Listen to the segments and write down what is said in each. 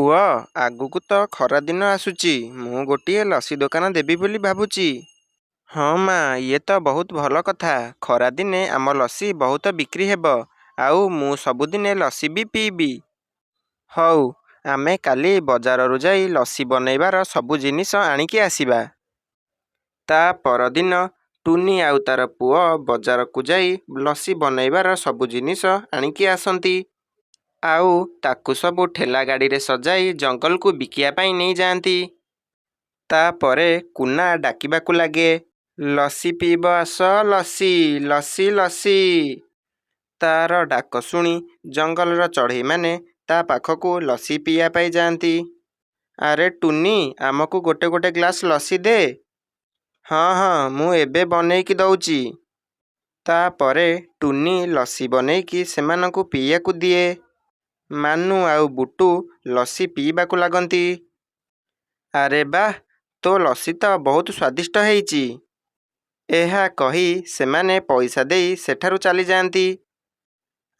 ପୁଅ, ଆଗକୁ ତ ଖରାଦିନ ଆସୁଚି, ମୁଁ ଗୋଟିଏ ଲସି ଦୋକାନ ଦେବି ବୋଲି ଭାବୁଚି। ହଁ ମା, ଇଏ ତ ବହୁତ ଭଲ କଥା। ଖରାଦିନେ ଆମ ଲସି ବହୁତ ବିକ୍ରି ହେବ, ଆଉ ମୁଁ ସବୁଦିନେ ଲସି ବି ପିଇବି। ହଉ, ଆମେ କାଲି ବଜାରରୁ ଯାଇ ଲସି ବନେଇବାର ସବୁ ଜିନିଷ ଆଣିକି ଆସିବା। ତା' ପରଦିନ ଟୁନି ଆଉ ତା'ର ପୁଅ ବଜାରକୁ ଯାଇ ଲସି ବନେଇବାର ସବୁ ଜିନିଷ ଆଣିକି ଆସନ୍ତି। ଆଉ ତାକୁ ସବୁ ଠେଲା ଗାଡ଼ିରେ ସଜାଇ ଜଙ୍ଗଲକୁ ବିକିବା ପାଇଁ ନେଇଯାଆନ୍ତି। ତା'ପରେ କୁନା ଡାକିବାକୁ ଲାଗେ, ଲସି ପିଇବ ଆସ ଲସି, ଲସି, ଲସି। ତା'ର ଡାକ ଶୁଣି ଜଙ୍ଗଲର ଚଢ଼େଇମାନେ ତା' ପାଖକୁ ଲସି ପିଇବା ପାଇଁ ଯାଆନ୍ତି। ଆରେ ଟୁନି, ଆମକୁ ଗୋଟେ ଗୋଟେ ଗ୍ଲାସ ଲସି ଦେ। ହଁ ହଁ, ମୁଁ ଏବେ ବନେଇକି ଦଉଚି। ତା'ପରେ ଟୁନି ଲସି ବନେଇକି ସେମାନଙ୍କୁ ପିଇବାକୁ ଦିଏ। ମାନୁ ଆଉ ବୁଟୁ ଲସି ପିଇବାକୁ ଲାଗନ୍ତି। ଆରେ ବାଃ, ତୋ ଲସି ତ ବହୁତ ସ୍ୱାଦିଷ୍ଟ ହେଇଚି। ଏହା କହି ସେମାନେ ପଇସା ଦେଇ ସେଠାରୁ ଚାଲିଯାଆନ୍ତି।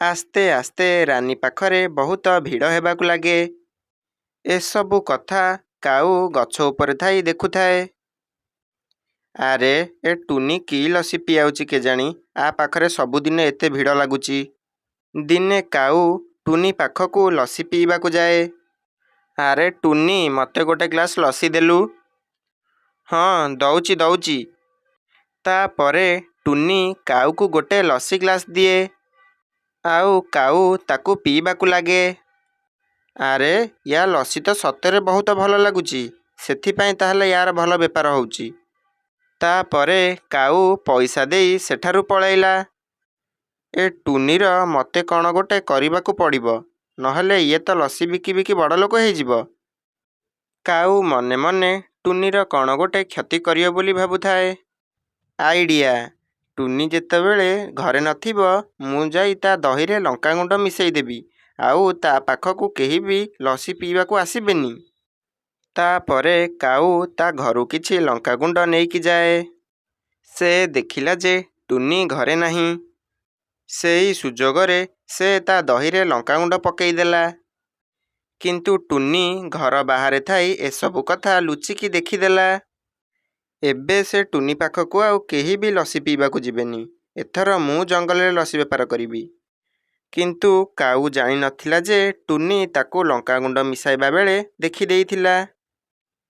ଆସ୍ତେ ଆସ୍ତେ ରାନୀ ପାଖରେ ବହୁତ ଭିଡ଼ ହେବାକୁ ଲାଗେ। ଏସବୁ କଥା କାଉ ଗଛ ଉପରେ ଥାଇ ଦେଖୁଥାଏ। ଆରେ, ଏ ଟୁନି କି ଲସି ପିଆଉଚି କେଜାଣି, ଆ' ପାଖରେ ସବୁଦିନେ ଏତେ ଭିଡ଼ ଲାଗୁଚି। ଦିନେ କାଉ ଟୁନି ପାଖକୁ ଲସି ପିଇବାକୁ ଯାଏ। ଆରେ ଟୁନି, ମତେ ଗୋଟେ ଗ୍ଲାସ ଲସି ଦେଲୁ। ହଁ, ଦଉଚି ଦଉଚି। ତା'ପରେ ଟୁନି କାଉକୁ ଗୋଟେ ଲସି ଗ୍ଲାସ ଦିଏ। ଆଉ କାଉ ତାକୁ ପିଇବାକୁ ଲାଗେ। ଆରେ, ୟା ଲସି ତ ସତରେ ବହୁତ ଭଲ ଲାଗୁଚି, ସେଥିପାଇଁ ତା'ହେଲେ ୟା'ର ଭଲ ବେପାର ହଉଚି। ତା'ପରେ କାଉ ପଇସା ଦେଇ ସେଠାରୁ ପଳେଇଲା। ଏ ଟୁନିର ମତେ କ'ଣ ଗୋଟେ କରିବାକୁ ପଡ଼ିବ, ନହେଲେ ଇଏ ତ ଲସି ବିକି ବିକି ବଡ଼ଲୋକ ହେଇଯିବ। କାଉ ମନେ ମନେ ଟୁନିର କ'ଣ ଗୋଟେ କ୍ଷତି କରିବ ବୋଲି ଭାବୁଥାଏ। ଆଇଡ଼ିଆ! ଟୁନି ଯେତେବେଳେ ଘରେ ନଥିବ, ମୁଁ ଯାଇ ତା' ଦହିରେ ଲଙ୍କାଗୁଣ୍ଡ ମିଶେଇଦେବି, ଆଉ ତା' ପାଖକୁ କେହି ବି ଲସି ପିଇବାକୁ ଆସିବେନି। ତା'ପରେ କାଉ ତା' ଘରୁ କିଛି ଲଙ୍କାଗୁଣ୍ଡ ନେଇକି ଯାଏ। ସେ ଦେଖିଲା ଯେ ଟୁନି ଘରେ ନାହିଁ। ସେଇ ସୁଯୋଗରେ ସେ ତା' ଦହିରେ ଲଙ୍କାଗୁଣ୍ଡ ପକେଇଦେଲା। କିନ୍ତୁ ଟୁନି ଘର ବାହାରେ ଥାଇ ଏସବୁ କଥା ଲୁଚିକି ଦେଖିଦେଲା। ଏବେ ସେ ଟୁନି ପାଖକୁ ଆଉ କେହି ବି ଲସି ପିଇବାକୁ ଯିବେନି। ଏଥର ମୁଁ ଜଙ୍ଗଲରେ ଲସି ବେପାର କରିବି। କିନ୍ତୁ କାଉ ଜାଣି ନଥିଲା ଯେ ଟୁନି ତାକୁ ଲଙ୍କାଗୁଣ୍ଡ ମିଶାଇବା ବେଳେ ଦେଖିଦେଇଥିଲା।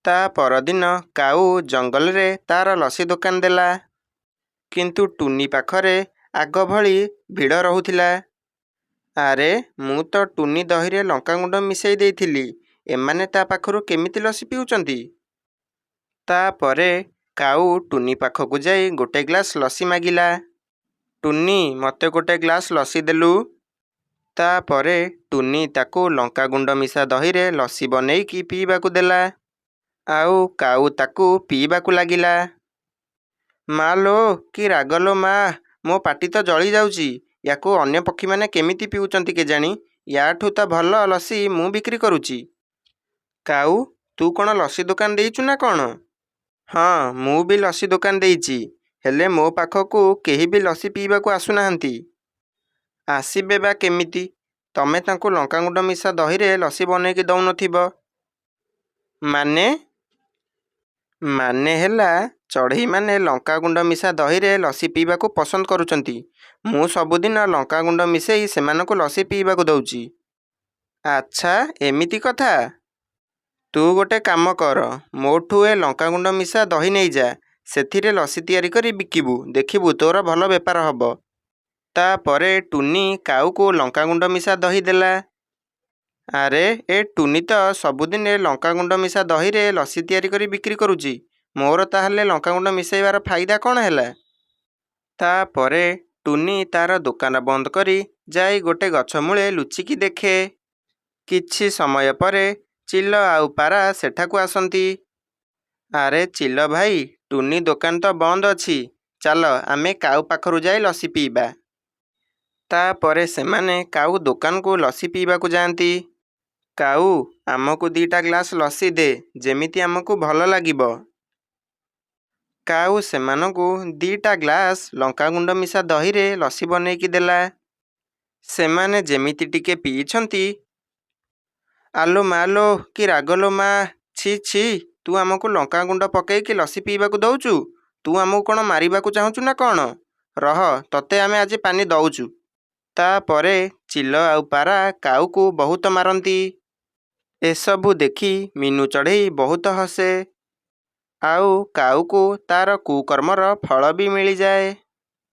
ତା' ପରଦିନ କାଉ ଜଙ୍ଗଲରେ ତା'ର ଲସି ଦୋକାନ ଦେଲା। କିନ୍ତୁ ଟୁନି ପାଖରେ ଆଗ ଭଳି ଭିଡ଼ ରହୁଥିଲା। ଆରେ, ମୁଁ ତ ଟୁନି ଦହିରେ ଲଙ୍କାଗୁଣ୍ଡ ମିଶେଇ ଦେଇଥିଲି, ଏମାନେ ତା' ପାଖରୁ କେମିତି ଲସି ପିଉଚନ୍ତି? ତା'ପରେ କାଉ ଟୁନି ପାଖକୁ ଯାଇ ଗୋଟେ ଗ୍ଲାସ ଲସି ମାଗିଲା। ଟୁନି, ମତେ ଗୋଟେ ଗ୍ଲାସ ଲସି ଦେଲୁ। ତା'ପରେ ଟୁନି ତାକୁ ଲଙ୍କାଗୁଣ୍ଡ ମିଶା ଦହିରେ ଲସି ବନେଇକି ପିଇବାକୁ ଦେଲା। ଆଉ କାଉ ତାକୁ ପିଇବାକୁ ଲାଗିଲା। ମା'ଲୋ, କି ରାଗ ଲୋ ମା, ମୋ ପାଟି ତ ଜଳିଯାଉଚି। ୟାକୁ ଅନ୍ୟ ପକ୍ଷୀମାନେ କେମିତି ପିଉଚନ୍ତି କେଜାଣି? ୟା'ଠୁ ତ ଭଲ ଲସି ମୁଁ ବିକ୍ରି କରୁଚି। କାଉ, ତୁ କ'ଣ ଲସି ଦୋକାନ ଦେଇଚୁ ନା କ'ଣ? ହଁ, ମୁଁ ବି ଲସି ଦୋକାନ ଦେଇଚି, ହେଲେ ମୋ ପାଖକୁ କେହି ବି ଲସି ପିଇବାକୁ ଆସୁନାହାନ୍ତି। ଆସିବେ ବା କେମିତି? ତମେ ତାଙ୍କୁ ଲଙ୍କାଗୁଣ୍ଡ ମିଶା ଦହିରେ ଲସି ବନେଇକି ଦଉନଥିବ। ମାନେ? ମାନେ ହେଲା, ଚଢ଼େଇମାନେ ଲଙ୍କାଗୁଣ୍ଡ ମିଶା ଦହିରେ ଲସି ପିଇବାକୁ ପସନ୍ଦ କରୁଚନ୍ତି। ମୁଁ ସବୁଦିନ ଲଙ୍କାଗୁଣ୍ଡ ମିଶେଇ ସେମାନଙ୍କୁ ଲସି ପିଇବାକୁ ଦଉଚି। ଆଚ୍ଛା, ଏମିତି କଥା! ତୁ ଗୋଟେ କାମ କର, ମୋଠୁ ଏ ଲଙ୍କାଗୁଣ୍ଡ ମିଶା ଦହି ନେଇଯା, ସେଥିରେ ଲସି ତିଆରି କରି ବିକିବୁ, ଦେଖିବୁ ତୋର ଭଲ ବେପାର ହେବ। ତା'ପରେ ଟୁନି କାଉକୁ ଲଙ୍କାଗୁଣ୍ଡ ମିଶା ଦହି ଦେଲା। ଆରେ, ଏ ଟୁନି ତ ସବୁଦିନେ ଲଙ୍କାଗୁଣ୍ଡ ମିଶା ଦହିରେ ଲସି ତିଆରି କରି ବିକ୍ରି କରୁଚି, ମୋର ତା'ହେଲେ ଲଙ୍କାଗୁଣ୍ଡ ମିଶେଇବାର ଫାଇଦା କ'ଣ ହେଲା? ତା'ପରେ ଟୁନି ତା'ର ଦୋକାନ ବନ୍ଦ କରି ଯାଇ ଗୋଟେ ଗଛ ମୂଳେ ଲୁଚିକି ଦେଖେ। କିଛି ସମୟ ପରେ ଚିଲ ଆଉ ପାରା ସେଠାକୁ ଆସନ୍ତି। ଆରେ ଚିଲ ଭାଇ, ଟୁନି ଦୋକାନ ତ ବନ୍ଦ ଅଛି, ଚାଲ ଆମେ କାଉ ପାଖରୁ ଯାଇ ଲସି ପିଇବା। ତା'ପରେ ସେମାନେ କାଉ ଦୋକାନକୁ ଲସି ପିଇବାକୁ ଯାଆନ୍ତି। କାଉ, ଆମକୁ ଦି'ଟା ଗ୍ଲାସ ଲସି ଦେ, ଯେମିତି ଆମକୁ ଭଲ ଲାଗିବ। କାଉ ସେମାନଙ୍କୁ ଦି'ଟା ଗ୍ଲାସ ଲଙ୍କାଗୁଣ୍ଡ ମିଶା ଦହିରେ ଲସି ବନେଇକି ଦେଲା। ସେମାନେ ଯେମିତି ଟିକେ ପିଇଛନ୍ତି, ଆଲୋ ମା'ଲୋ, କି ରାଗ ଲୋ ମା! ଛି ଛି, ତୁ ଆମକୁ ଲଙ୍କାଗୁଣ୍ଡ ପକେଇକି ଲସି ପିଇବାକୁ ଦଉଚୁ? ତୁ ଆମକୁ କ'ଣ ମାରିବାକୁ ଚାହୁଁଛୁ ନା କ'ଣ? ରହ, ତତେ ଆମେ ଆଜି ପାନି ଦଉଚୁ। ତା'ପରେ ଚିଲ ଆଉ ପାରା କାଉକୁ ବହୁତ ମାରନ୍ତି। ଏସବୁ ଦେଖି ମିନୁ ଚଢ଼େଇ ବହୁତ ହସେ। ଆଉ କାଉକୁ ତା'ର କୁକର୍ମର ଫଳ ବି ମିଳିଯାଏ।